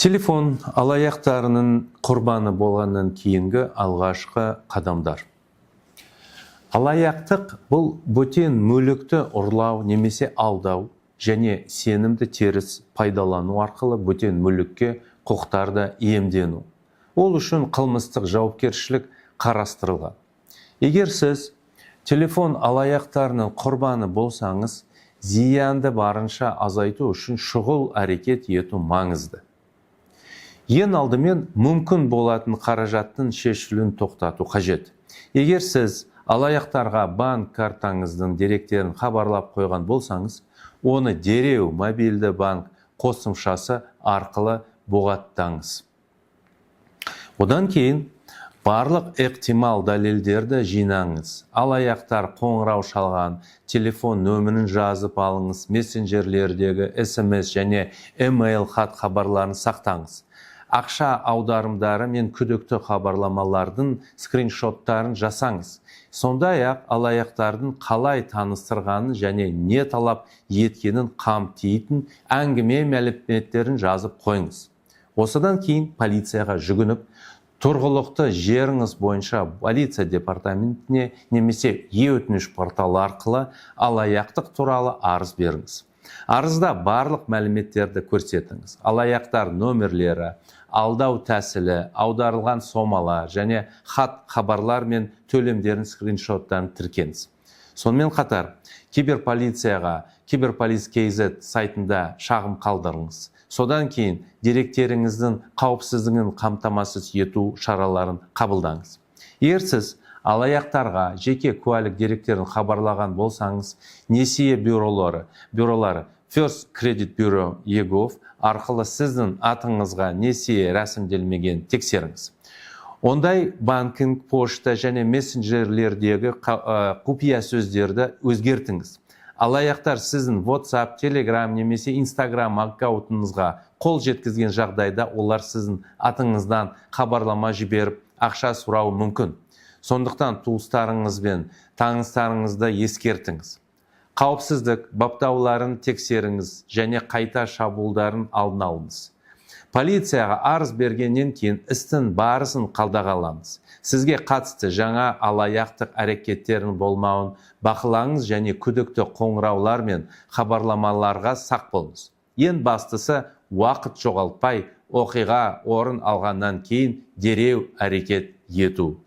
Телефон алаяқтарының құрбаны болғаннан кейінгі алғашқы қадамдар. Алаяқтық – бұл бөтен мүлікті ұрлау немесе алдау және сенімді теріс пайдалану арқылы бөтен мүлікке құқықтарды иемдену. Ол үшін қылмыстық жауапкершілік қарастырылған. Егер сіз телефон алаяқтарының құрбаны болсаңыз, зиянды барынша азайту үшін шұғыл әрекет ету маңызды. Ең алдымен мүмкін болатын қаражаттың шешілуін тоқтату қажет. Егер сіз алаяқтарға банк картаңыздың деректерін хабарлап қойған болсаңыз, оны дереу мобильді банк қосымшасы арқылы бұғаттаңыз. Одан кейін барлық ықтимал дәлелдерді жинаңыз. Алаяқтар қоңырау шалған телефон нөмірін жазып алыңыз, мессенджерлердегі СМС және email хат хабарларын сақтаңыз. Ақша аударымдары мен күдікті хабарламалардың скриншоттарын жасаңыз. Сондай-ақ алаяқтардың қалай таныстырғанын және не талап еткенін қамтитын әңгіме мәліметтерін жазып қойыңыз. Осыдан кейін полицияға жүгініп, тұрғылықты жеріңіз бойынша полиция департаментіне немесе е-өтініш порталы арқылы алаяқтық туралы арыз беріңіз. Арызда барлық мәліметтерді көрсетіңіз: алаяқтар нөмірлері, алдау тәсілі, аударылған сомалар және хат хабарлар мен төлемдердің скриншоттарын тіркеңіз. Сонымен қатар киберполицияға киберполис kz сайтында шағым қалдырыңыз. Содан кейін деректеріңіздің қауіпсіздігін қамтамасыз ету шараларын қабылдаңыз. Егер сіз алаяқтарға жеке куәлік деректерін хабарлаған болсаңыз, несие бюролары First Credit Bureau eGov арқылы сіздің атыңызға несие рәсімделмеген тексеріңіз. Ондай банкинг, пошта және мессенджерлердегі құпия сөздерді өзгертіңіз. Алаяқтар сіздің WhatsApp, Telegram немесе Instagram аккаунтыңызға қол жеткізген жағдайда, олар сіздің атыңыздан хабарлама жіберіп, ақша сұрауы мүмкін. Сондықтан туыстарыңыз бен таныстарыңызды ескертіңіз. Қауіпсіздік баптауларын тексеріңіз және қайта шабуылдарын алдын алыңыз. Полицияға арыз бергеннен кейін істің барысын қадағалаңыз. Сізге қатысты жаңа алаяқтық әрекеттерінің болмауын бақылаңыз және күдікті қоңыраулар мен хабарламаларға сақ болыңыз. Ең бастысы, уақыт жоғалтпай, оқиға орын алғаннан кейін дереу әрекет ету.